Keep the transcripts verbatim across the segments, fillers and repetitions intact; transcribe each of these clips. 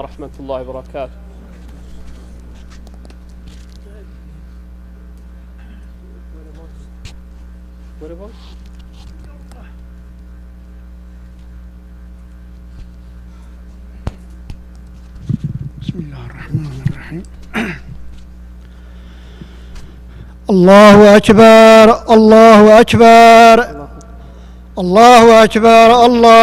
ورحمة الله وبركاته. Whereabouts? بسم الله الرحمن الرحيم. الله أكبر، الله أكبر، الله أكبر، الله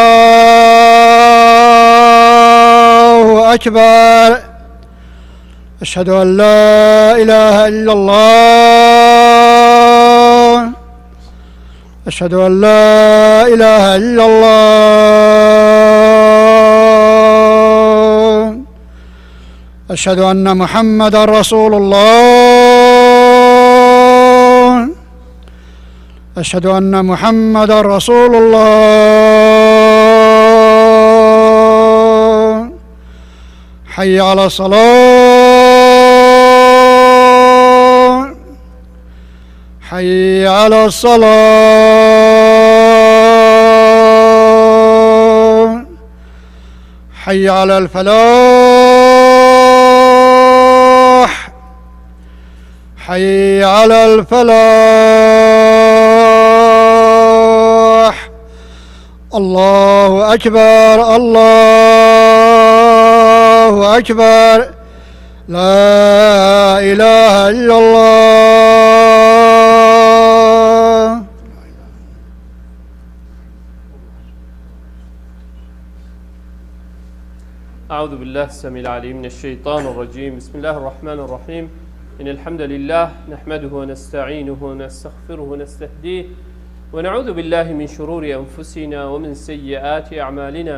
أكبر. أشهد أن لا إله إلا الله. أشهد أن لا إله إلا الله. أشهد أن محمدا رسول الله. أشهد أن محمدا رسول الله. حي على الصلاة. حي على الصلاة. حي على الفلاح. حي على الفلاح. الله أكبر، الله أكبر. لا إله إلا الله. أعوذ بالله السميع العليم من الشيطان الرجيم. بسم الله الرحمن الرحيم. إن الحمد لله نحمده ونستعينه ونستغفره ونستهديه ونعوذ بالله من شرور أنفسنا ومن سيئات أعمالنا.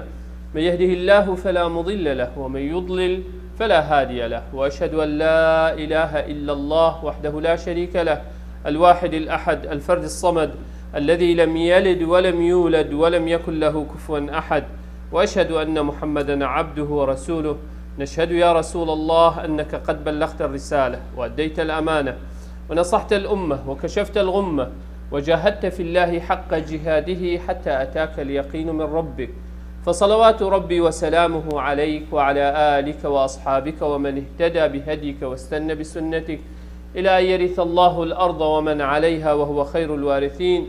من يهده الله فلا مضل له ومن يضلل فلا هادي له. وأشهد أن لا إله إلا الله وحده لا شريك له الواحد الأحد الفرد الصمد الذي لم يلد ولم يولد ولم يكن له كفوا أحد. وأشهد أن محمدا عبده ورسوله. نشهد يا رسول الله أنك قد بلغت الرسالة وأديت الأمانة ونصحت الأمة وكشفت الغمة وجاهدت في الله حق جهاده حتى أتاك اليقين من ربك. فصلوات ربي وسلامه عليك وعلى آلك وأصحابك ومن اهتدى بهديك واستنى بسنتك إلى أن يرث الله الأرض ومن عليها وهو خير الوارثين.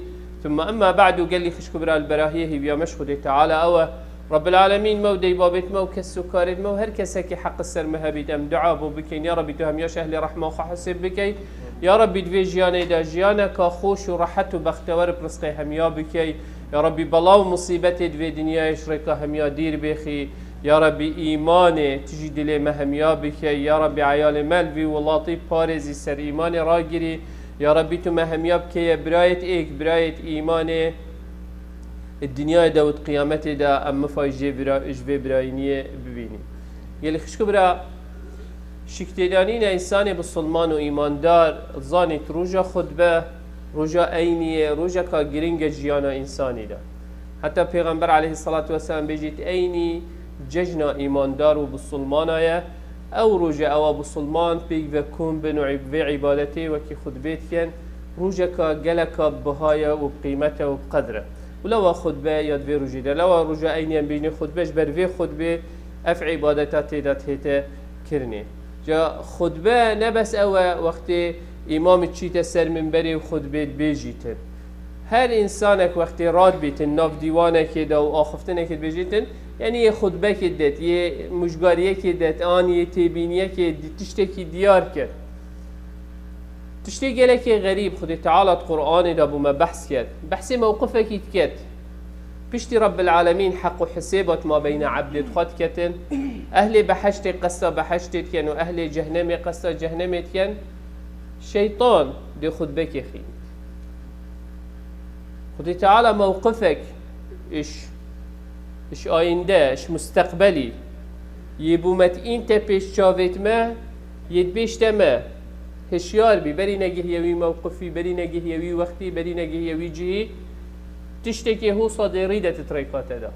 ثم أما بعد، gelî xişk û bira, li berahiyê hêviya me ji Xwedê Teala ew e. Rabbil Alemîn me û deybabêt me û kes û karêt me û her kesekî heq li ser me hebît, em dua bo bikeyn. Ya Rabbî, tu hemiya ji ehlê rehma xwe hesêb bikey. Ya Rabbî, di vê jiyanê de jiyaneka xweş û rehet û bextewer bi rizqê hemiya bikey. Ya Rabbî, bela û musîbetê di vê dinyayê ji rêka hemiya dîr bêxî. Ya Rabbî, îmanê tu jî dilê me hemiya bikey. Ya Rabbî, eyalê me li vî welatî parêzî, ser îmanê ragirî. Ya Rabbî, tu me hemiya bikeye birayêt êk, birayêt îmanê. Di dinyayê de û di qiyametê de em mifay jê bira-, ji vê birayîniyê bibînî. Gelî xişk û bira, şiktêdanîna însanê bisilman û îmandar, zanît roja xutbe, roja eynî ye, rojeka giring e jiyana însanî de. Heta Pêxember aleyhisselatu vesselam bêjît, eynî cejna îmandar û bisilmana ye. Ew roje ewa bisilman pêk ve kom bin û îb-, vê îbadetê wekî xutbê dikin, rojeka geleka biha ye û bi qîmet e û bi qedr e. Û lewa xutbe ya di vê rojê de, lewa roja eynî em bêjinê xutbe, ji ber vê xutbê ev îbadeta tê de dihête kirinê. Ca xutbe ne bes ew e, wextê îmam diçîte ser minberê û xutbê dibêjîtin. Her însanek wextê radibîtin nav dîwanekê de û axiftinekê dibêjîtin, yanî yê xutbekê dit, yê mujgariyekê dit, an yê têbîniyekê di-, tiştekî diyar kir. Tiştê gelekê xerîb Xwedê Teala di Qur'anê de bo me behs kir. Behsê mewqifekî diket. Piştî Rabbil Alemîn heq û hisêba di mabeyna ebdê di xwe diketin, ehlê beheştê qesta beheştê dikin û ehlê cehnemê qesta cehnemê dikin, şeytan dê xutbekê xînît. Xwedê Teala mewqifek iş, iş ayînde, iş musteqbelî yê bo me diînte pêş çavêt me, yê dibêjte me, hişyar bî, berî negihiye wî mewqifî, berî negihiye wî wextî, berî negihiye wî cihî, tiştekê hosa dê rî de tu di rêka te de.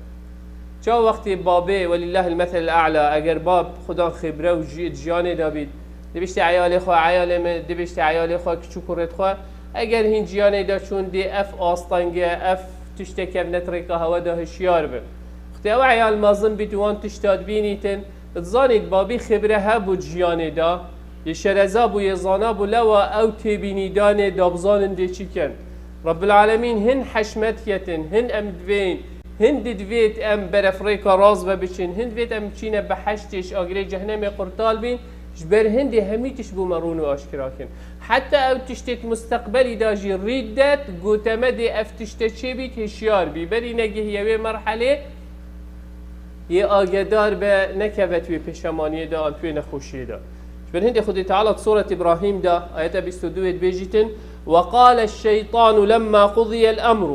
Çawa wextê babê, welillahil meselil a'la, eger bab xudan xêbre û jî-, di jiyanê de bît, dibêjte eyalê xwe, eyalê min, dibêjte eyalê xwe, kiç û kurêt xwe, eger hîn jiyanê de çûn dê ev astenge, ev tişteke ne di rêka hewe de hişyar bin. Wextê ew eyal mezin bît û wan tişta dibînîtin, Dizanît, babî xibre hebû di jiyanê de, yê şereza bû, yê zana bû, lewa ew têbînî danê da bizanin dê çi ken. Rebbil Alemîn hin heşmet ketin, hin em divên, hin di divêt em beref rêka rast ve biçin, hin divêt em biçîne behiştê, ji agirê cehnemê qurtal bîn, ji ber hindê hemî tişt bû me rûn û aşkira kin. Heta ew tiştêk musteqbelî de jî rîdet, gote me dê ev tişte çêbît, hişyar bî. Berî negihiye wê merhelê, yê agedar be, nekeve tu yê pêşemaniyê de an tu yê nexweşiyê de. Ji ber hindê Xwedê Teala di Sûret Îbrahîm de, ayeta bîst û du wê dibêjîtin, وقال الشيطان لما قضي الأمر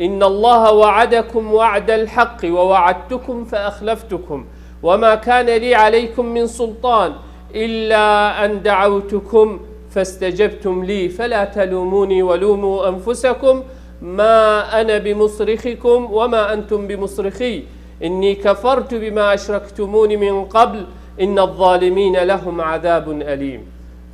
إن الله وعدكم وعد الحق ووعدتكم فأخلفتكم وما كان لي عليكم من سلطان إلا أن دعوتكم فاستجبتم لي فلا تلوموني ولوموا أنفسكم ما أنا بمصرخكم وما أنتم بمصرخي إني كفرت بما أشركتمون من قبل إن الظالمين لهم عذاب أليم.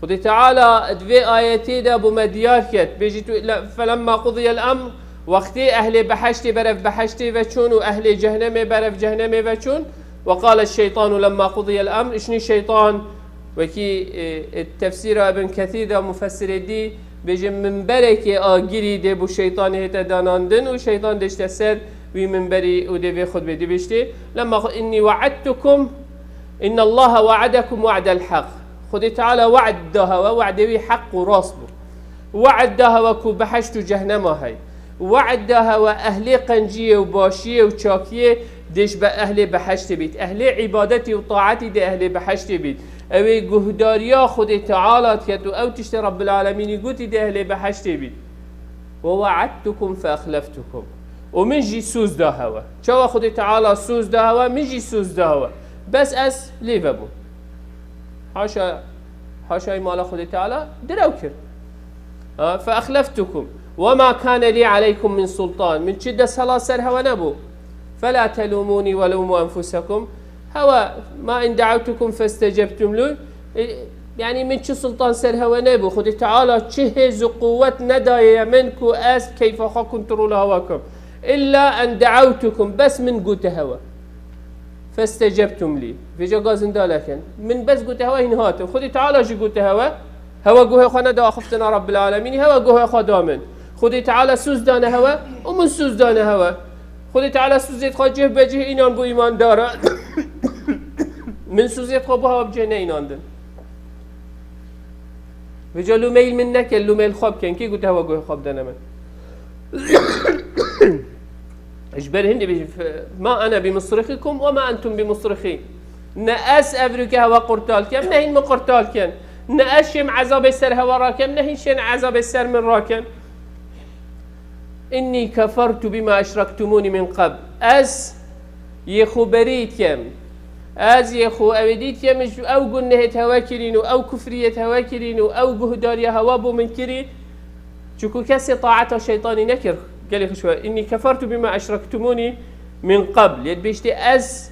Xwedê Teala di vê ayetê de bo me diyar ket. Bêjî tu, le-, فلما قضي الأمر, wextê ehlê behiştê berev behiştê ve çûn û ehlê cehnemê berev cehnemê ve çûn. وقال الشيطان لما قضي الأمر, îşnî şeytan, wekî, e, e, tefsîra Ibn Kethîr de mufessirê dî bêjin, minberekê agirî dê bo şeytanê hête danandin û şeytan dêşte ser wî minberî û dê vê xutbê dibêjtê. لما قضي إني وعدتكم إن الله وعدكم وعد الحق. Xwedê Teala we'd da hewe, we'dê wî heq û rast bû. We'd da hewe ku behişt û cehnema hey. We'd da hewe ehlê qenciyê û başiyê û çakiyê dê ji be ehlê behiştê bît. Ehlê îbadetî û taetî dê ehlê behiştê bît. Ew ê guhdariya Xwedê Teala diket û ew tiştê Rebbil Alemînî gotî dê ehlê behiştê bît. ووعدتكم فأخلفتكم. Û min jî sûz da hewe. Çawa Xwedê Teala sûz da hewe, min jî sûz da hewe. Bes ez lê vebûm. Haşa, haşayî mala Xwedê Teala direw kir. Ha, فأخلفتكم وما كان لي عليكم من سلطان. Min çi desthilat ser hewe nebû. فلا تلوموني ولوموا أنفسكم. Hewe, ما إن دعوتكم فاستجبتم لي. E, yanî min çi sultan ser hewe nebû. Xwedê Teala çi hêz û quwwet nedaye min ku ez keyfa xwe kontrola hewe kim. إلا أن دعوتكم. Bes min gote hewe. فاستجبتم لي. Vêca gazin dalekin. Min bes gote hewe hîn hatin. Xwedê Teala jî gote hewe. Hewe guhê xwe neda axiftina Rabbil Alemînî. Hewe guhê xwe da min. Xwedê Teala sûz dane hewe û min sûz dane hewe. Xwedê Teala sûzê xwe cih be cih înan bû îmandara. Min sûzê xwe bo hewe bi cih neinandin. Vêca lûmeyî min neke, lûmeyî xwe bikin. Kî gote hewe guhê xwe bidene min? Ji ber hindê bêjin, ما أنا بمصرخكم وما أنتم بمصرخي. Ne ez evrûke hewe qurtal kem, ne hîn min qurtal ken. Ne ez şêm ezabê ser hewe rakem, ne hîn şên ezabê ser min raken. إني كفرت بما أشركتمون من قبل. Ez yê xwe berî dikem. Ez yê xwe ew ê dî dikem, ji ew gunehê hewe kirîn û ew kufriyê hewe kirîn û ew guhdariya hewa bo min kirî. Çunku kesê taeta şeytanî nekir. Gelê xişwe. إني كفرت بما أشركتموني من قبل. Yê dibêjtê ez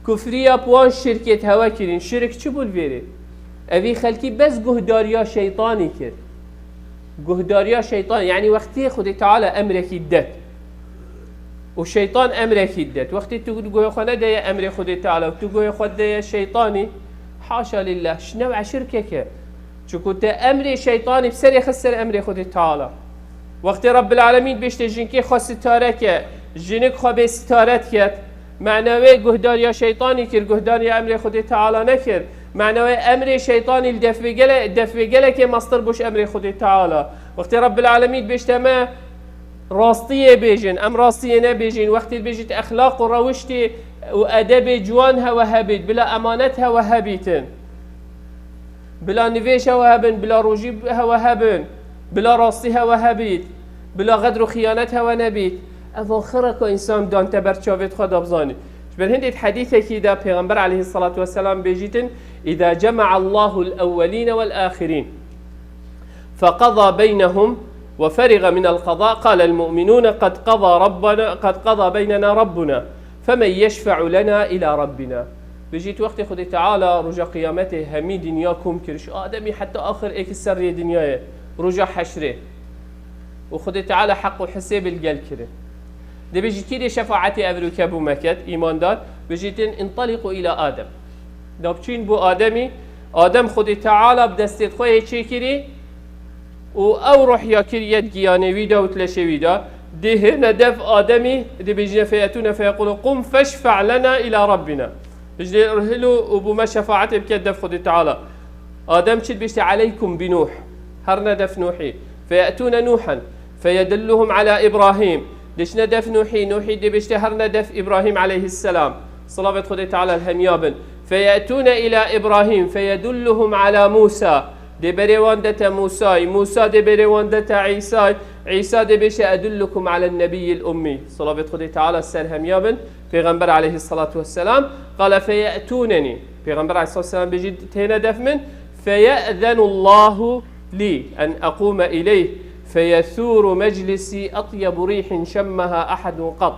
kufriya bi wan şirkê hewe kirîn. Şirk çi bû li vêrê? Evî xelkî bes guhdariya şeytanî kir. Guhdariya şeytan, yanî wextê Xwedê Teala emrekî det. Û şeytan emrekî det. Wextê tu guhê xwe nedeye emrê Xwedê Teala û tu guhê xwe deye şeytanî, haşa lillah, ji newe şirkeke. Çunku te emrê şeytanî bi serê xist ser emrê Xwedê Teala. Wextê Rabbil Alemîn bêşte jinkê xwe sitare ke, jinik xwe bê sitare diket, Mena wê guhdariya şeytanî kir, guhdariya emrê Xwedê Teala nekir. Mena wê emrê şeytanî li def vê gele-, def vê gelekê mestir bû ji emrê Xwedê Teala. Wextê Rabbil Alemîn bêşte me rastiyê bêjin, em rastiyê nebêjin. Wextê bêjit exlaq û rewiştê û edebê ciwan hewe hebît, bila emanet hewe hebîtin. Bila nivêj hewe hebin, bila rojî hewe hebin, bila rastî hewe hebît, bila xedr û xiyanet hewe nebît. Ev axireka însan dan te ber çavê xwe da bizanî. Ji ber hindê di hedîsekî de Pêxember aleyhissalatu vesselam bêjîtin, إذا جمع الله الأولين والآخرين فقضى بينهم وفرغ من القضاء قال المؤمنون قد قضى ربنا، قد قضى بيننا ربنا فمن يشفع لنا إلى ربنا. Bijît wextê Xwedê Teala roja qiyametê hemî dinya kom kir, ji Ademî heta axir êkî ser rê dinyayê, roja heşrê. Û Xwedê Teala heq û hisêbê li gel kirin. Dê bijît kî dê şefaetê evrûke bo me ket, îmandar, bijîtin انطلقوا إلى آدم. Da biçîn bo Ademî, Adem Xwedê Teala bi destê xwe yê çêkirî û ew ruh ya kiriye di giyanê wî de û di leşê wî de. Dê hêne def Ademî, dê bêjine feyetûne feyeqûlû qum feşfe' lena îla Rabbina. Bijnê hilo û bo me şefaetê bike def Xwedê Teala. Adem çi dibêjte? Eleykum bi Nuh. Herne def Nuhî. Feyetûne Nuhen. Feyedulluhum ala Îbrahîm. Diçine def Nuhî. Nuhî dê bêjte herne def Îbrahîm eleyhisselam. Silavêt Xwedê Teala li hemiya bin. Feyetûne îla Îbrahîm. Feyedulluhum ala Mûsa. Dê berê wan dete Mûsayî. Mûsa dê berê wan dete Îsayî. Îsa dê bêje edullukum alen nebiyyil ummî. Silavêt Xwedê Teala ser hemiya bin. Pêxember eleyhisselatu vesselam. Qale feyetûnenî. Pêxember eleyhisselatu vesselam bêjî têne def min. Feye'zenullahu lî en eqûme ileyh feyesûru meclisî etyebu rîhin şemmeha ehedun qat.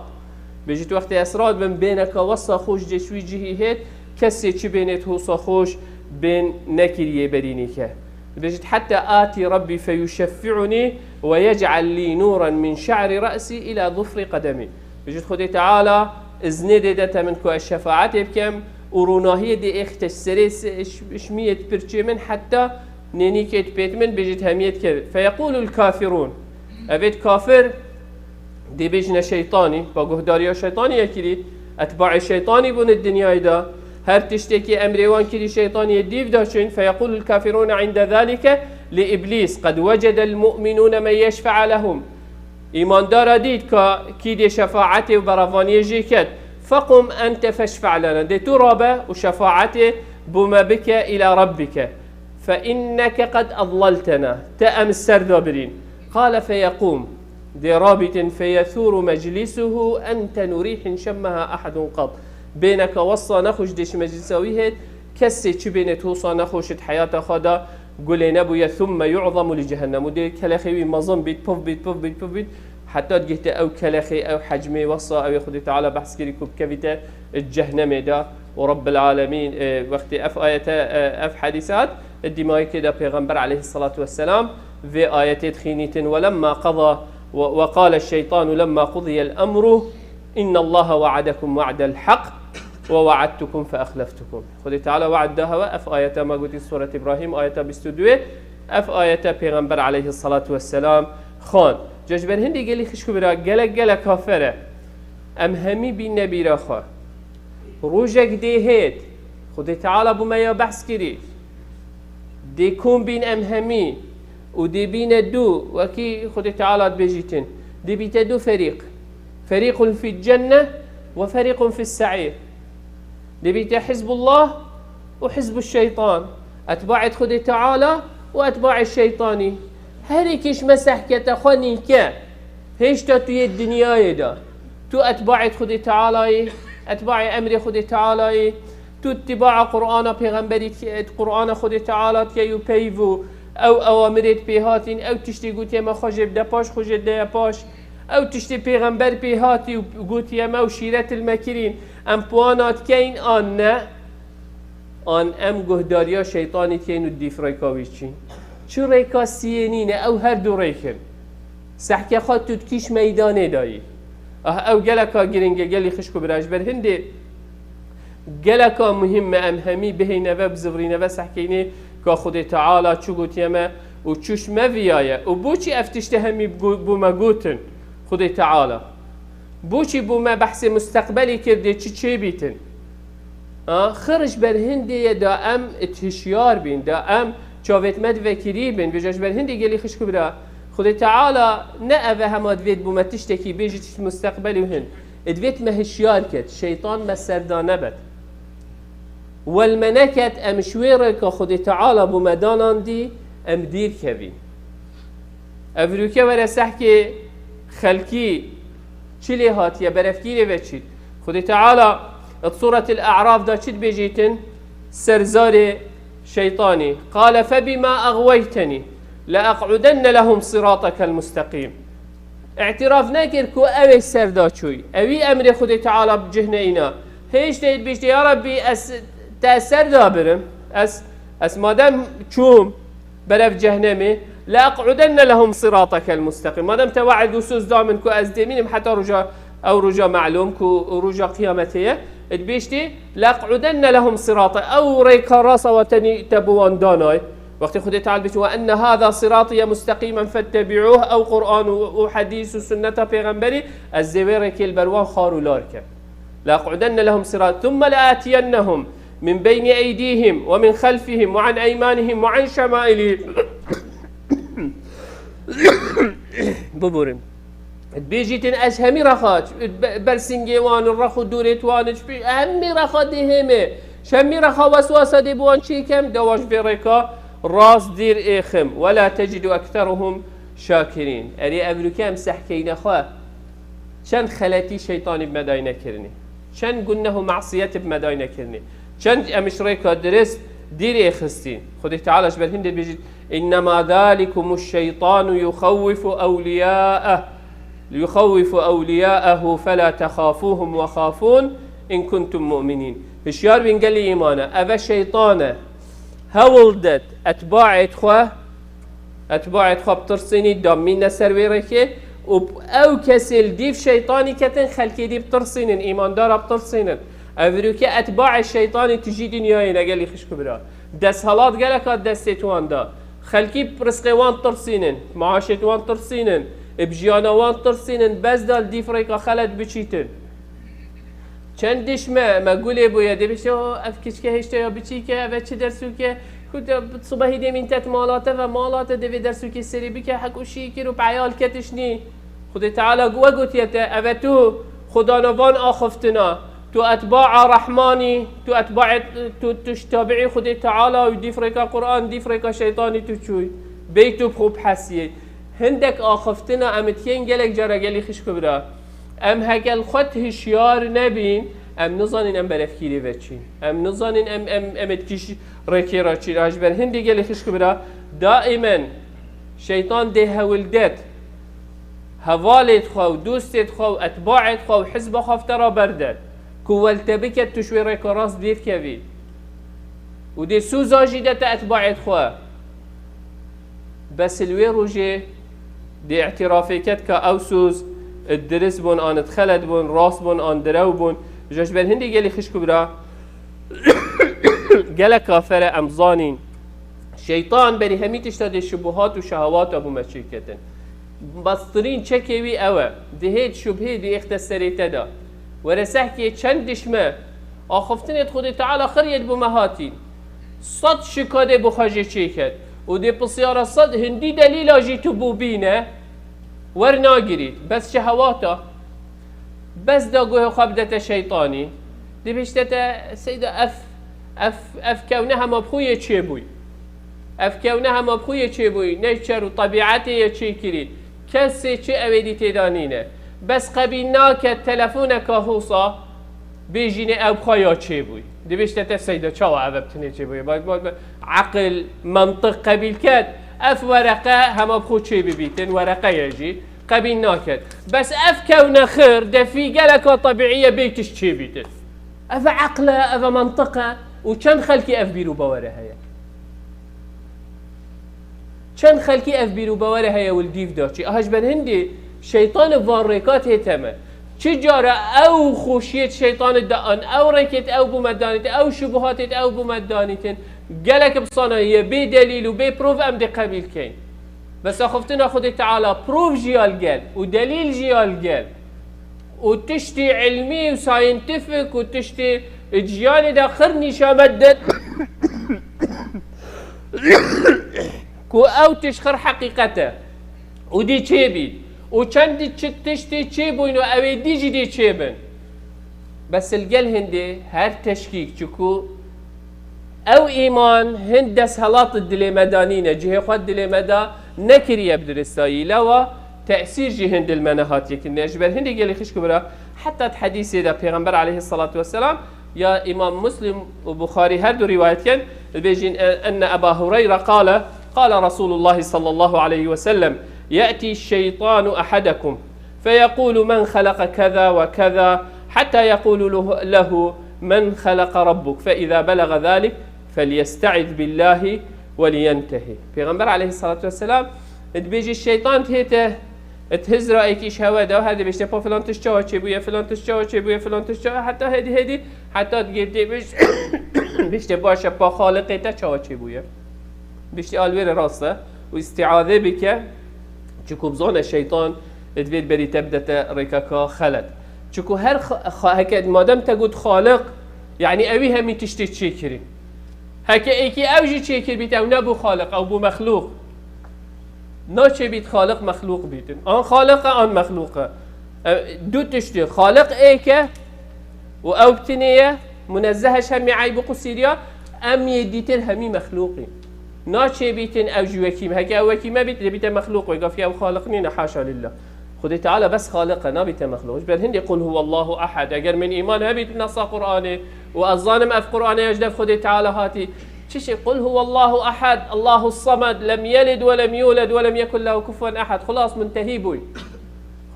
Bêjît wextê ez radibim bêneka wesa xweş dê ji wî cihî hêt, kesê çi bênêt hosa xweş bên nekiriyê berînî ke. Dibêjît heta atî Rabbî feyuşeffi'unî ve yec'el lî nûren min şe'rî re'sî îla zufrî qedemî. Bêjît Xwedê Teala iznê dê dete min ku ez şefaetê bikem û rûnahiyê dê êxite ji serê se-, ş-, şmiyê di pirçê min heta nênîkê di pêt min bêjît hemiyê dikevit. Feyeqûlul kafirûn. Evêt kafir dê bêjine şeytanî, ba guhdariya şeytanî ye kirî, etbaê şeytanî bûne di dinyayê de. Her tiştekî emrê wan kirî şeytaniyê dîv de çin. Feyeqûlul kafirûne inde zalike li îblîs qed wecedel mu'minûne men yeşfe'a lehum. Îmandara dît ka kî dê şefaetê û berevaniyê jê ket. Fequm ente feşfe' lena. Dê tu rabe û şefaetê bo me bike îla Rabbike. Fe inneke qed adlaltena. Te em ser da birîn. Qale feyeqûm. Dê rabîtin feyesûru meclisuhu entenu rîhin şemmeha ehedun qat. Bêneka wesa nexweş dê ji meclisa wî hêt. Kesê çi bênêt hosa nexweş di heyata xwe de gulê nebûye, thumme yu'zamu li cehennem. Û dê kelexê wî mezin bît, pif bît, pif bît, pif bît. Heta digihte ew kelexê, ew hecmê wesa, ew ê Xwedê Teala behs kirî ku bikevîte cehnemê de. Û Rabbil Alemîn, e, wextê ev ayete, e, ev hedîse hat, e, dîmayekê de Pêxember aleyhissalatu vesselam vê ayetê dixînîtin, "Ve lemma qada, ve, ve qale şeytanu lemma qudiyel emru, innallaha we'adekum we'del haq, ve we'adtukum fe exleftukum." Xwedê Teala we'd da hewe, ev ayete me gotî Suret Îbrahîm, ayeta bîst û duyê, ev ayete Pêxember aleyhissalatu vesselam xwend. Ca ji ber hindê gelî xişk û bira, gelek gelek kafere. Em hemî bîne bîra xwe. Rojek dê hêt, Xwedê Teala bo me ya behs kirî. Dê kom bîn em hemî û dê bîne du, wekî Xwedê Teala dibêjîtin. Dê bîte du ferîq. Ferîqun fî cenne ve ferîqun fî se'îr. Dê bîte Hizbullah û Hizbu Şeytan. Etbaê Xwedê Teala û etbaê şeytanî. Herêkî ji me sehkete xwe nîke. Hêşta tu yê dinyayê de. Tu etbaê Xwedê Teala yî, etbaê emrê Xwedê Teala yî. Tu ittiba'a Qur'ana Pêxemberî dike, Qur'ana Xwedê Teala dike û peyv û ew ewamirê di pê hatîn, ew tiştê gotiye me xwe jê bide paş, xwe jê deye paş. Ew tiştê Pêxember pê hatî û gotiye me ew şîret li me kirîn, em puana dikeyn an ne? An em guhdariya şeytanî dikeyn û dîf rêka wî çîn? Çi rêka siyê nîne, ew her du rêk in. Sehke xwe tu dikîş meydanê dayî. Ah, ew geleka giring e, gelî xişk û bira, ji ber hindê geleka muhîm me em hemî bihêne ve, bizivirîne ve sehkeynê ka Xwedê Teala çi gotiye me û çi ji me viyaye û boçî ev tiştê hemî go-, bo me gotin Xwedê Teala. Boçî bo me behsê musteqbelê kir dê çi çêbîtin? Ha, xir ji ber hindê ye da em hişyar bîn, da em çavêt me di vekirî bin. Vêca ji ber hindê gelî xişk û bira, Xwedê Teala ne ev e hema divêt bo me tiştekî bêjî tişt musteqbelî û hin. Divêt me hişyar ket, şeytan me ser da nebet. Wel me neket, em ji wê rêka Xwedê Teala bo me danandî, em dîr kevîn. Ev rûke were sehkê xelkî çi lê hatiye, berevkî lê veçît. Xwedê Teala di Sûretil E'raf de çi dibêjîtin? Ser zarê şeytanî. Qale febima eğweyteni le eq'udenne lehum siratekel musteqîm. Îtiraf nekir ku ew ê ser da çûy. Ewî emrê Xwedê Teala bi cih neyna. Hêj tê dibêjtê, ya Rabbî, ez te ser da birim. Ez, ez madem çûm berev cehnemê, le eq'udenne lehum siratekel musteqîm. Madem te we'd û soz da min ku ez dê mînim heta roja, ew roja melûm ku roja qiyametê ye, Dibêjtî, "لأقعدن لهم صراطك." Ew rêka rasa we tenî te bi wan danay. Wextê Xwedê Teala dibêjî, "وأن هذا صراطي مستقيما فاتبعوه." Ew Qur'an û, û hedîs û sunneta pêxemberî, ez dê wê rêkê li ber wan xar û lar kem. "لأقعدن لهم صراط ثم لآتينهم من بين أيديهم ومن خلفهم وعن أيمانهم وعن شمائلهم." Biborin. Dibêjîtin ez hemî rexa, be-, ber singê wan, rex û dûrê wan, hemî rexa dê hêmê. Ji hemî rexa weswasa dê bi wan çêkem, de wan ji vê rêka rast dîr êxim. "ولا تجد أكثرهم شاكرين." Erê evrûke em sehkeyne xwe. Çend xeletî şeytanî bi me dayne kirinî. Çend guneh û masiyet bi me dayne kirinî. Çend em ji rêka dirist dîr êxistîn. Xwedê Teala ji ber hindê dibêjît, "إنما ذلكم الشيطان يخوف أولياءه، يخوف أولياءه فلا تخافوهم وخافون إن كنتم مؤمنين." Hişyar bîn gelî îmana. Eve şeytan e. Hewl det etbaêt xwe, etbaêt xwe bitirsînî, damîne ser wê rêkê û ew kesê li dîv şeytanî ketin, xelkê dî bitirsînin, îmandara bitirsînin. Ev rûke etbaê şeytanî tijî dinyayê ne gelî xişk û bira. Desthilat gelek hat destê wan da. Xelkî rizqê wan tirsînin, maaşê wan tirsînin, bi jiyana wan tirsînin, bes da li dîv rêka xelet biçîtin. Çend diş me, me gulê bûye, dê bişe, "O, ev kiçke hêşte ya biçîke, ev e çi dersûke?" Ku te, sibehî dê mîn te malate ve malate, dê vê dersûkê serî bike, hek û şî kir û peyal ketişnî. Xwedê Teala we gotiye te, eve tu xwedana van axiftina, tu etbaa Rehmanî, tu etbaê, tu, tu ji tabiî Xwedê Teala û dîv rêka Qur'an, dîv rêka şeytanî tu çûy. Bêy tu bi xwe bihesiyê. Hindek axiftina em dikên gelek cara gelî xişk û bira. Em heke li xwe hişyar nebîn, em nizanîn em berevkîrê ve çîn. Em nizanîn em, em, em ê kîş rêkê re çîn. A ji ber hindê gelê xişk û bira, daîmen şeytan dê hewl det, hevalêt xwe û dostêt xwe û etbaêt xwe û hizba xwe te re berdet. Ku wel te biket tu ji wê rêka rast dêr kevî. Û dê sûza jî de te etbaêt xwe. Bes li wê rojê dê îtirafê ket ka ew soz dirist bûn, an xelet bûn, rast bûn, an direw bûn. Ji ji ber hindê gelî xişk û bira, gelek kafere em zanîn. Şeytan berî hemî tişta dê şubuhat û şehewata bû me çêketin. Bastirîn çekê wî ew e. Dihêt şubhê dê êxte serê te de. Were sehkê çend dişme. Axiftinê Xwedê Teala xiriyet bû me hatîn. Sed şika dê bi xwe jê çêket. Û dê pisyara sed hindî delîla jî tu bû bîne. Wernagirît. Bes şehewata. Bes da guhê xwe bidete şeytanî. Dibêjte te, Seyda, ev, ev, ev kewne hema bi xwe yê çêbûy. Ev kewne hema bi xwe yê çêbûy, ne çer û tebîetê yê çêkirî. Kesê çi ew ê dî têda nîne. Bes qebîl nake telefoneka hosa bêjînê ew bi xwe ya çêbûy. Dibêjte te Seyda çawa ev bi tinê çêbûye? Ba, ba, ba, eqil, mantiq qebîl ket. Ev wereqe hema bi xwe çê bibîtin, wereqe ye jî. Qebîl naket. Bes ev kewne xir, defî geleka tebîî ye bê tişt çêbîtin. Ev e eql e, ev e mantiq e û çend xelkî ev bîr û bawere heye? Çend xelkî ev bîr û bawere heye û li dîv de çi? Aha ji ber hindê şeytanê van rêka tê teme. Çi cara ew xweşiyê şeytanê de an, ew rêkêt ew bû me danîtin, ew şubuhatêt ew bû me danîtin, gelek bi sana ye, bê delîl û bê prov em dê qebîl keyn. Bes axiftina Xwedê Teala prov jî ya li gel û delîl jî ya li gel û tiştî ilmî û scientific û tiştî di jiyanê de xir nîşa me didin ku ew tişt xir heqîqet e û dê çêbît û çend çi tiştê çêbûyn û ew ê dî jî dê çêbin. Bes li gel hindê her teşkîk, çiku ew îman hin desthilat dilê me da nîne, cihê xwe dilê me da nekiriye bi diristayî. Lewa tesîr jî hin dil me nehatiye kirine. Ji ber hindê gelî xişk û bira, heta di hedîsê de Pêxember aleyhissalatu vesselam ya Îmam Muslim û Buxarî her du rîwayet ken, dibêjin, e, enne Eba Hureyre qale, qale Resulullah sallallahu aleyhi ve sellem, ye'tî şeytanu ehadekum. فيقول من خلق كذا وكذا حتى يقول له، له من خلق ربك، فإذا بلغ ذلك فليستعذ بالله ولينتهي. Pêxember aleyhissalatu vesselam dibêje, şeytan tête Di hizra êkî ji hewe de her dibêjte pa filan tişt çawa çêbûye, filan tişt çawa çêbûye, filan tişt çawa, heta hêdî hêdî, heta digê dê bêj-, bêjte baş e, pa Xaliqê te çawa çêbûye? Bêjte a li wê re rast e û îstîazê bike, çiku bizane şeytan divê berî te bidete rêkeka xelet. Çiku her xa-, xa-, heke madem te got Xaliq, yanî ewî hemî tiştê çêkirî. Heke êkî ew jî çêkir bît, ew nebû Xaliq, ew bû mexlûq. Naçê bît Xaliq mexlûq bîtin. An Xaliq e, an mexlûq e. E, du tişt e. Xaliq êk e û ew bi tinê ye, munezzeh e ji hemî eyb û qusîriya, em yê dîtir hemî mexlûq in. Naçê bîtin ew jî wekî me. Heke ew wekî me bît, dê bîte mexlûq, wê gavkê ew Xaliq nîne, haşa lillah. Xwedê Teala bes Xaliq e, nabîte mexlûq. Ji ber hindê Qul huwallahu ehad. Eger min îman hebît bi nesa Qur'anê û ez zanim ev Qur'anê ya ji dev Xwedê Teala hatî, çi şey, Qul huwallahu ehad, Allahu samed, lem yelid ve lem yulad ve lem yekun lehu kufuven ehad. Xulas, muntehî bûy.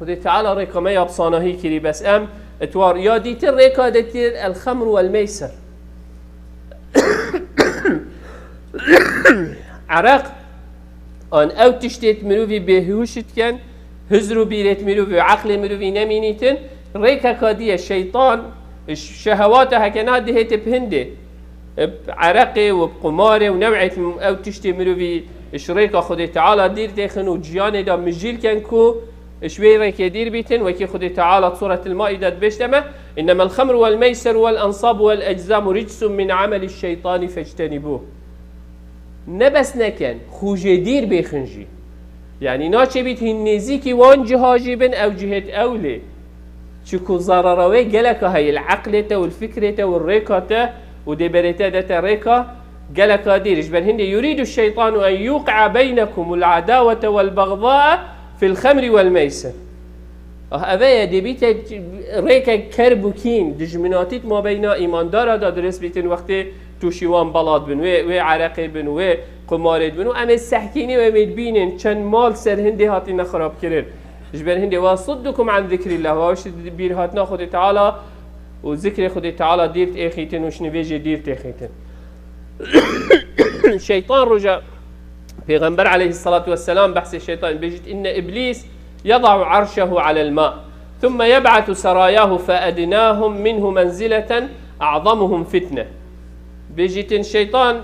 Xwedê Teala rêka me ya bi sanahî kirî, bes em itwar ya dîtir rêka dîtir el xemr wel meyser. Ereq an ew tiştêt mirovî bêhûş dikin, hizr û bîrêt mirovî û eqlê mirovî nemînîtin, rêkeka diye şeytan, ş-, şehewata heke na dihête bi hindê, bi ereqê û bi qumarê û new'êt ew tiştê mirovî ji rêka Xwedê Teala dîr têxin û ciyanê de mijîl ken ku ji wê rêkê dîr bîtin, wekî Xwedê Teala di Sûretil Maîde dibêjte me, "Innemel xemru wel meyseru wel ensabu wel eczamu ricsun min ameli şeytani fectenibûh." Ne bes neken, xû jê dîr bêxin jî. Yanî naçê bît hîn nêzîkî wan ciha jî bin, ew cihêt ew lê. Çiku zarara wê geleka heye li eqlê te û li fikrê te û rêka te û dê berê te dete rêka geleka dîr. Ji ber hindê yurîdu şeytanu en yuqia beynekumul adawete wel bagdaa fil xemri wel meyser. Ah, eve ye, dê bîte rêkek kerb û kîn, dijminatî di mabeyna îmandara de dirist bîtin wextê tûşî wan bela dibin, wê, wê ereqê bin, wê qumarê dibin û em ê sehkînî û em ê dibînin çend mal ser hindê hatine xirabkirin. Ji ber hindê, "Wa suddukum an zikrillah", wa ji bîrhatina Xwedê Teala û zikrê Xwedê Teala dîr têxîtin û ji nivêjê dîr têxîtin. Şeytan roja Pêxember aleyhissalatu vesselam behsê şeytan bêjit, "Inne iblis yada'u arşehu alel ma, thumme yeb'atu serayahu fe ednahum minhu menzileten a'zamuhum fitne." Bêjîtin şeytan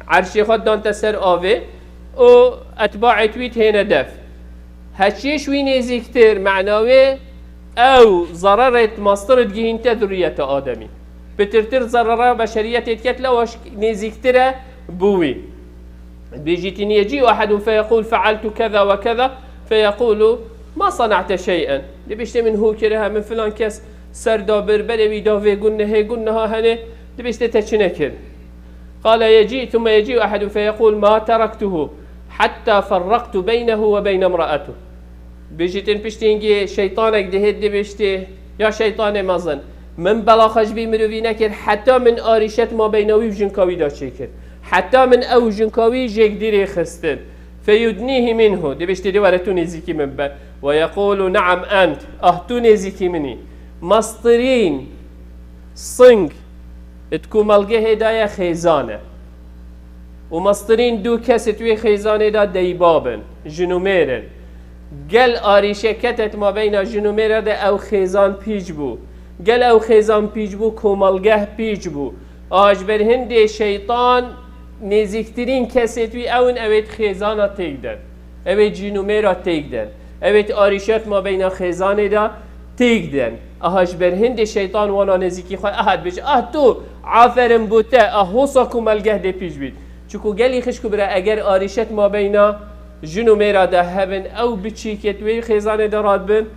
erşê xwe dante ser avê û etbaê wî têne dev. Heçiyê ji wî nêzîktir, mena wê ew zererê mastir digihînte zurriyeta Ademî. Pitirtir zerera beşeriyetê diket, lewa ji nêzîktir e bi wî. Bêjîtin, "Yecî'u ehedun feyekûl fe'altu keza ve keza, feyekûlu ma sana'te şey'en." Dibêjte, "Min hû kirihe, min filan kes ser da bir, berê wî da vê gun nehê, gun niha hene." Dibêjte, "Te çi nekir?" Qale yecî, thumme yecî'u ehedun feyekûl ma teraktuhu hatta ferraktu beynehu ve beyne imra'atuh. Bêjîtin piştî hingê şeytanek dihêt dibêjtê, ya şeytanê mezin, min belaxa ji vî mirovî nekir, heta min arîşet mabeyna wî û jinka wî de çêkir. Heta min ew û jinka wî jêk dîrê xistin. Feyudnîhi minhu, dibêjtê dê were tu nêzîkî min be. Ve yekûlu ne'am ent, ah tu nêzîkî min î. Mestirîn sing di komelgehê de ye xêzan e. Û mestirîn du kes di wê xêzanê de deybab in, jin û mêr in. Gel arîşe kete di mabeyna jin û mêra de ew xêzan pîç bû. Gel ew xêzan pîç bû, komelgeh pîç bû. A ji ber hindê şeytan nêzîktirîn kesê di wî ew in, ew ê di xêzana têk den. Ew ê cîn û mêra têk den. Ew ê di arîşet mabeyna xêzanê de têk den. Aha ji ber hindê şeytan wana nêzîkî xwe, aha dibêje, ah tu, aferin bo te, ah hosa ku melgeh dê pîç bît. Çiku gelî xişk û bira, eger arîşet mabeyna jin û mêra de hebin, ew biçîkê di wê xêzanê de radibin,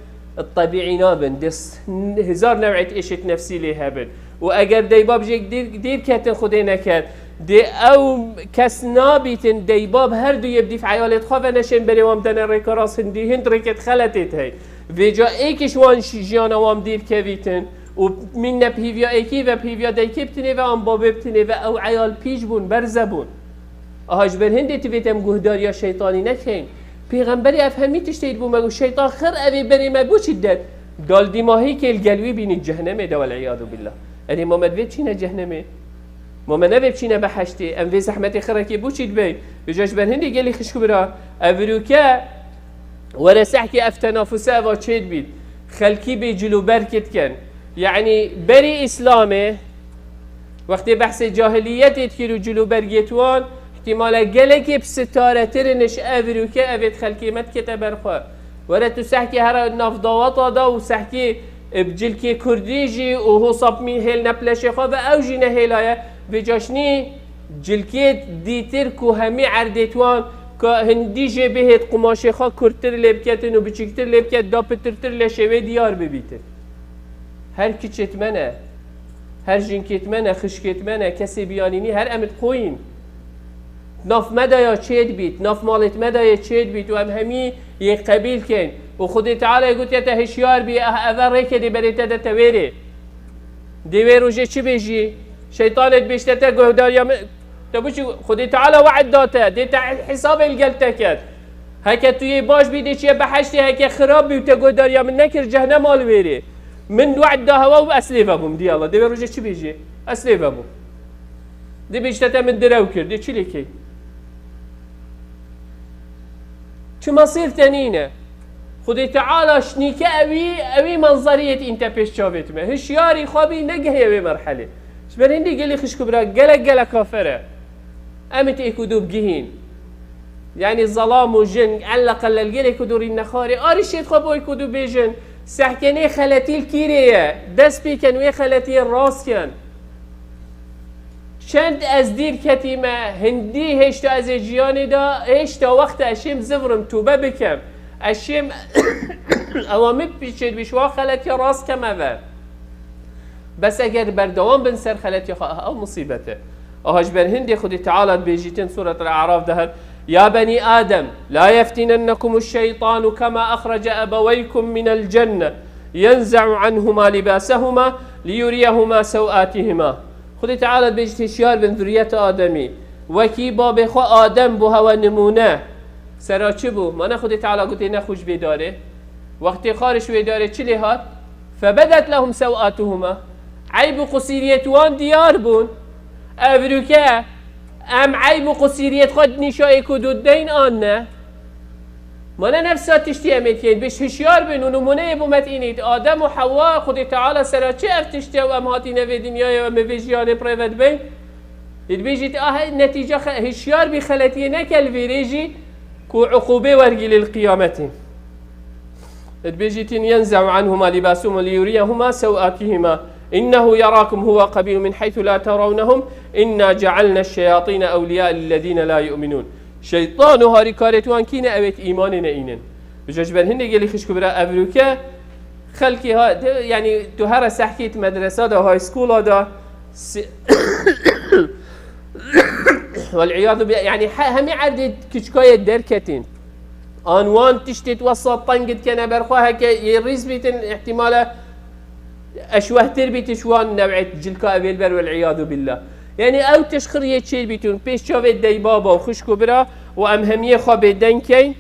tebîî nabin. Dê s-, hezar new'ê êşêt nefsî lê hebin. Û eger deybab jêk dîr, dîr ketin Xwedê neket, dê ew kes nabîtin deybab her du yê bi dîf eyalêt xwe ve neşên berê wan bidene rêka rast, hindî hind rêkêt xeletêt hey. Vêca êkiş wan şi-, jiyana wan dîr kevîtin û mîn ne bi hîviya êkî ve, bi hîviya deykê bitinê ve, an babê bitinê ve, ew eyal pîç bûn, berze bûn. Aha ji ber hindê tu vê dem guhdariya şeytanî nekeyn. Pêxemberê ev hemî tiştê dibû me got, şeytan xir evê berê me bo çi der? Dal dîmahî kêl gel wî bînî cehennemê de, wel iyadu billah. Erê ma me divê biçîne cehennemê? Ma me nevê biçîne beheştê? Em vê zehmetê xirekê bo çi dibey? Vêca ji ber hindê gelî xişk û bira, ev virûke Were sehkê ev tenafuse eva çêdbît. Xelkî bê cilûbergê dikin. Yanî berî Îslamê, wextê behsê cahiliyetê dikir û cilûbergê wan, ihtimale gelekê bi sitaretir in ji ev rûke evê xelkê me dikete ber xwe. Were tu sehkê here nav daweta da û sehkê, e, bi cilkê kurdî jî û hosa bi mî hêl ne pileşê xwe ve ew jî nehêlaye. Vê caşnî cilkê dîtir ku hemî erdê wan ka hindî jê bihêt qumaşê xwe kurtir lê biketin û biçîktir lê biket da pitirtir leşê wê diyar bibîtin. Her kiçêt me ne, her jinkêt me ne, xişkêt me ne, kesê biyanînî her em dixoyîn. Naf me de ya çêd bît, naf malêt me de yê çêd bît û em hemî yê qebîl keyn. Û Xwedê Teala gotiye te hişyar bî, eh, eve rêkê dê berê te de te wêrê. Dê wê rojê çi bêjî? Şeytanê dibêjte te guhdariya min, te biçû Xwedê Teala we'd da te, dê te hesabê li gel te ket. Heke tu yê baş bî dê çiye behiştê, heke xirab bî û te guhdariya min nekir cehnema li wêrê. Min we'd da hewa û ez lê vebûm, diyala. Dê wê rojê çi bêjî? Ez lê vebûm. Dê bêjte te min direw kir, dê çi lê key? Çi mesîr te nîne? Xwedê Teala şnîke ewî, ewî menzeriyê dîn te pêş çavêt me. Hişyarî xwe bî negihê wê merhelê. Ji ber hindî gelî xişk û bira gelek gelek kafer e. Em ê êk û du bigihîn. Yanî zelam û jin, elle qelle li gelek û du rîn nexwarê. Arîşêt xwe bo êk û du bêjin. Sehkenê xeletî li kîrê ye. Dest pê ken wê xeletiyê rast ken. Çend ez dîr ketîme, hindî hêşta ez ê jiyanê de, hêşta wexta ez şêm zivirim, tûbe bikem. Ez şêm ewa min piçê dibî, şwa xeletiya rast keme ve. Bes eger berdewam bin ser xeletiya xwe, ew musîbet e. Aha ji ber hindê Xwedê Teala dibêjîtin Suret el-A'raf de her, "Ya benî Adem, la yeftinennekum şeytanu kema axrece ebeweykum minel cenne, yenze'u anhuma libasehuma liyuriyehuma sewatihima." Xwedê Teala dibêjit hişyar bin zuriyeta Ademî. Wekî babê xwe Adem bû hewe nimûne. Sera çi bû? Mana Xwedê Teala gotê nexwe ji vê darê. Wextê xariş wê darê çi lê hat? Febedet lehum sewatuhuma. Eyb û qusîriyet wan diyar bûn. Ev rûke em eyb û qusîriyet xwe nîşa êk û du deyn an ne? Mana nefsa tiştî em ê dikên, biş hişyar bin û nimûneyê bo me tînît. Adem û Hewa, Xwedê Teala sera çi ev tiştî ew em hatîne vê dinyayê û em ê vê jiyanê bi rê ve dibin? Dibêjît, ah, netîce xe-, hişyar bî xeletiyê neke li vêrê jî ku uqûbê wergî lê li qiyametê. Dibêjîtin, "Yenze'u anhuma libasuhuma liyuriyehuma sewatihima. İnnehu yarakum huwa qabilu min haythu la tarawnahum. İnna cealna şeyatine evliya lillezine la yu'minun." Şeytan û harîkarêt wan kî ne, ewêt îmanê ne înin. Bijo ji ber hindê gelî xişk û bira ev rûke, xelkê ha, de, yanî tu here sehkêt medresa de, high school-a de, si-, Wel'iyadu bi-, yanî he-, hemî erdê kiçkayê derketîn. An wan tiştê wesa teng dikene ber xwe, heke yê rîz bîtin, ihtimale eşwehtir bîtin ji wan new'ê cilka evê li ber, wel'iyadu billah. Yanî ew tişt xiriyê çêl bîtin, pêş çavê dey baba û xişk û bira û em hemiyê xwe bêdeng keyn.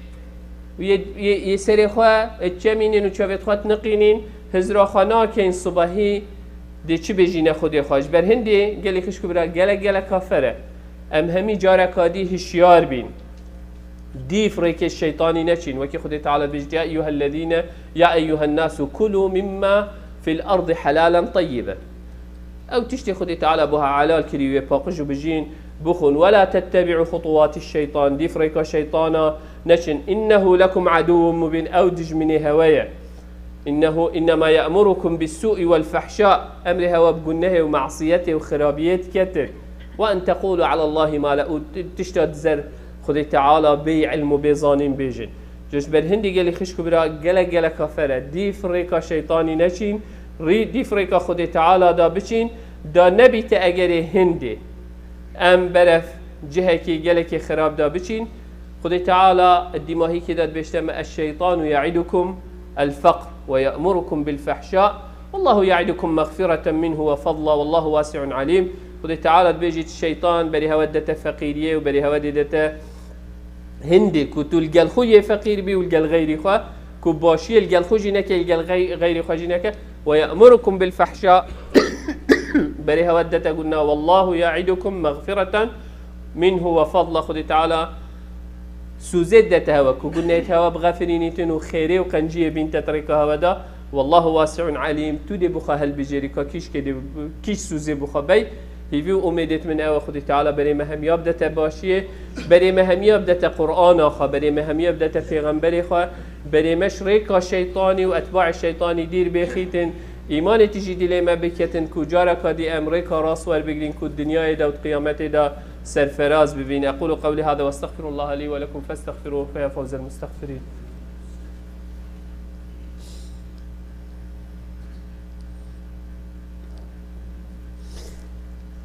Û yê, yê, yê serê xwe, e, çemînin û çavêt xwe tiniqînin, hizra xwe nakeyn sibehî, dê çi bêjîne Xwedê xwe. Ji ber hindê gelê xişk û bira gelek, gelek kafer e. Em hemî careka dî hişyar bîn. Dîf rêkê şeytanî neçîn. Wekî Xwedê Teala bêjit, "Ya eyyuhellezîne, ya eyyuhennasu kulû mimma fil ardi helalen tayyiben." Ew tiştê Xwedê Teala bo helal kirî wê paqij û bijîn bixwin. "Wela tettebi'u xutuwatiş şeytan." Dîf rêka şeytana neçin. "İnnehu lekum aduwwun mubîn." Ew dijminê hewe ye. "İnnehu innema ya'murukum bis-su'i vel-fahşa." Emrê hewe bi gunehê û masiyetê û xirabiyê diketin. "Ve en tekulu alallahi ma la-" û ti-, tişta dizer Xwedê Teala bê ilm û bê zanîn bêjin. Ji ber hindî gelî xişk û bira gelek, gelek kafer e. Dîf rêka şeytanî neçîn, rî-, dîf rêka Xwedê Teala da biçîn, da nebîte egerê hindê em berev cihekî gelekî xirab da biçîn. Xwedê Teala dîmahîkê de dibêjte me, "Eşşeytanu ya'idukum el-feqr ve ya'murukum bil-fahşâ. Wallahu ya'idukum mağfireten minhu ve fadla. Wallahu vasi'un alim." Xwedê Teala dibêjît, şeytan berî hewe didete feqîriyê û berî hewe didete hindê ku tu li gel xwe yê feqîr bî û li gel xeyrî xwe, ku başiyê li gel xwe jî neke, li gel xey-, xeyrî xwe jî neke. "Ve ya'murukum bil-fahşâ." Berê hewe dete gunna. "Wallahu ya'idukum mağfireten minhu ve fadla." Xwedê Teala Sûzê dete hewe, ku gunehê hewe bixefirînîtin û xêrê û qenciyê bînte rêka hewe da. Wallahu wasi'un alim. Tu dê bixwe helbijêrî ka kîşkê dê, kîş sûzê bixwe bey. Hîvî û umêdêt min ewe Xwedê Teala berê me hemiya bidete başiyê, berê me hemiya bidete Qur'ana xwe, berê me hemiya bidete pêxemberê xwe, berê me ji rêka şeytanî û etbaê şeytanî dîr bêxîtin. Îmanê tijî dilê me biketin ku careka dî em rêka rast werbigrin ku dinyayê de û di qiyametê de serferaz bibîn. أقول قولي هذا وأستغفر الله لي ولكم فاستغفروه فيا فوز المستغفرين.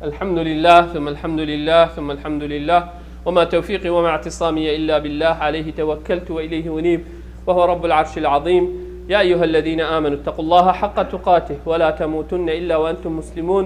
الحمد لله ثم الحمد لله ثم الحمد لله وما توفيقي وما اعتصامي إلا بالله عليه توكلت وإليه أنيب وهو رب العرش العظيم. يا أيها الذين آمنوا اتقوا الله حق تقاته ولا تموتن إلا وأنتم مسلمون.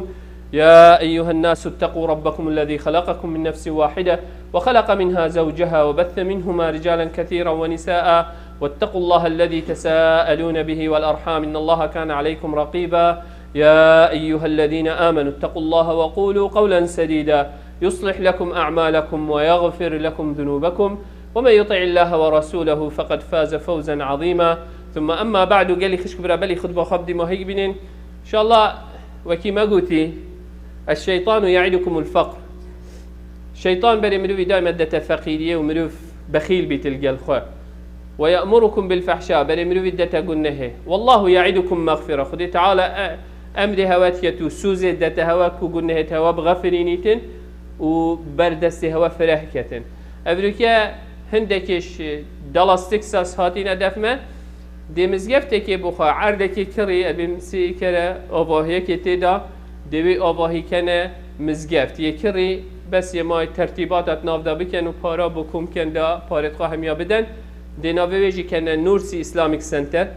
يا أيها الناس اتقوا ربكم الذي خلقكم من نفس واحدة وخلق منها زوجها وبث منهما رجالا كثيرا ونساء واتقوا الله الذي تساءلون به والأرحام إن الله كان عليكم رقيبا. يا أيها الذين آمنوا اتقوا الله وقولوا قولا سديدا يصلح لكم أعمالكم ويغفر لكم ذنوبكم ومن يطع الله ورسوله فقد فاز فوزا عظيما. ثم أما بعد، gelî xişk bira belî xutba xwe bi dîmahî bibînin. İnşallah wekî me gotî, الشيطان يعدكم الفقر. Şeytan berê mirovî daîme dete feqîriyê û mirov bexîl bît li gel xwe. ويأمركم بالفحشاء، berê mirovî dete gunehê. والله يعدكم مغفرة. Xwedê Teala e-, emrê hewe diket û sûzê dete hewe ku gunehê hewe bixefirînîtin û ber destê hewe fireh ketin. Evroke hindekê ji Dallas, Texas hatîne def me. Dê mizgeftekê bixwe, erdekê kirî, ebê sê kere avahiyekê tê de, dê wê avahî kene mizgeft. Yê kirî bes yê mayê tertîbata di nav de biken û para bo kom ken de parê xwe hemiya biden. Dê navê wê jî kene Nursi Islamic Center.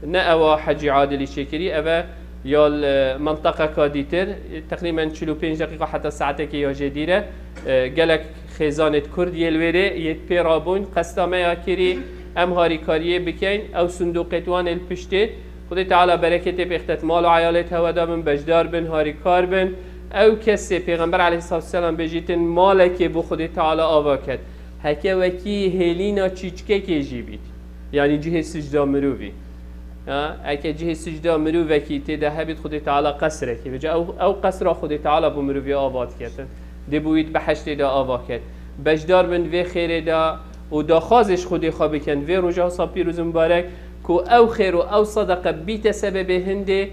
Ne ewa Hecî Adilî çêkirî, eve ya li, e, mintaqeka dîtir, e, teqrîben çil û pênc deqîqa heta saetekê ya jêdîr e. E, gelek xêzanê Kurd yê li wêrê yê pê rabûn, qesta me ya kirî, em harîkariyê bikeyn, ew sindoqê wan ê li piştê. Xwedê Teala bereketê pêxtet mal û eyalê hewe de bin, beşdar bin, harîkar bin. Ew kesê Pêxember aleyhissalatu vesselam bêjîtin malekê bo Xwedê Teala ava ket. Heke wekî hêlîna çîçkekê jî bît. Yanî cihê sicda mirovî. Ha, eke cihê sicda mirovekî tê de hebît Xwedê Teala qesrekê. Vêca ew, ew qesra Xwedê Teala bo mirovî ava diketin. Dê bo wî di behiştê de ava ket. Beşdar bin vê xêrê de û daxwazê ji Xwedê xwe bikin. Vê roja wisa pîroz û mibarek ku ew xêr û ew sedeqe bîte sebebê hindê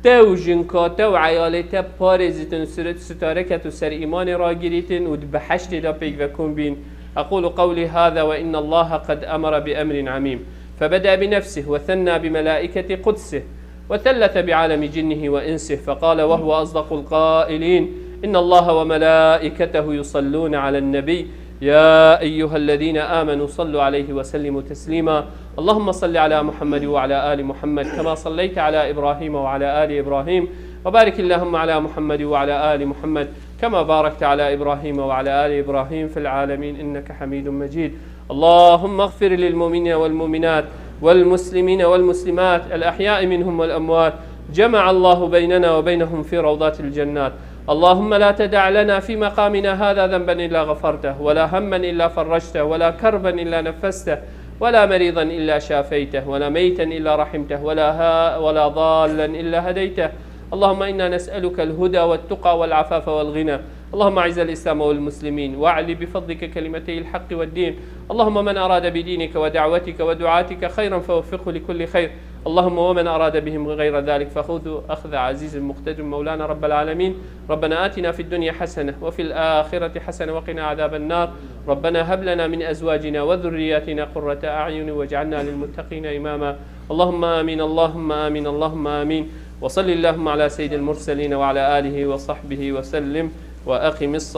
te û jinka te û eyalê te parêzîtin û siret û sitare ket û ser îmanê ragirîtin û di behiştê de pêk ve kom bîn. أقول قولي هذا وإن الله قد أمر بأمر عميم. فبدأ بنفسه وثنى بملائكة قدسه وثلث بعالم جنه وإنسه فقال وهو أصدق القائلين: إن الله وملائكته يصلون على النبي، يا أيها الذين آمنوا صلوا عليه وسلموا تسليما. اللهم صل على محمد وعلى آل محمد كما صليت على إبراهيم وعلى آل إبراهيم، وبارك اللهم على محمد وعلى آل محمد كما باركت على إبراهيم وعلى آل إبراهيم في العالمين إنك حميد مجيد. اللهم اغفر للمؤمنين والمؤمنات والمسلمين والمسلمات الأحياء منهم والأموات. جمع الله بيننا وبينهم في روضات الجنات. اللهم لا تدع لنا في مقامنا هذا ذنبا إلا غفرته، ولا هما إلا فرجته، ولا كربا إلا نفسته، ولا مريضا إلا شافيته، ولا ميتا إلا رحمته، ولا ها-، ولا ضالا إلا هديته. اللهم إنا نسألك الهدى والتقى والعفاف والغنى. اللهم أعز الإسلام والمسلمين، وأعل بفضلك كلمتي الحق والدين. اللهم من أراد بدينك ودعوتك ودعاتك خيرا فوفقه لكل خير. اللهم ومن أراد بهم غير ذلك فخذه أخذ عزيز مقتدر. مولانا رب العالمين، ربنا آتنا في الدنيا حسنة وفي الآخرة حسنة وقنا عذاب النار. ربنا هب لنا من أزواجنا وذرياتنا قرة أعين واجعلنا للمتقين إماما. اللهم آمين، اللهم آمين، اللهم آمين. وصل اللهم على سيد المرسلين وعلى آله وصحبه وسلم. وأقم الصلاة.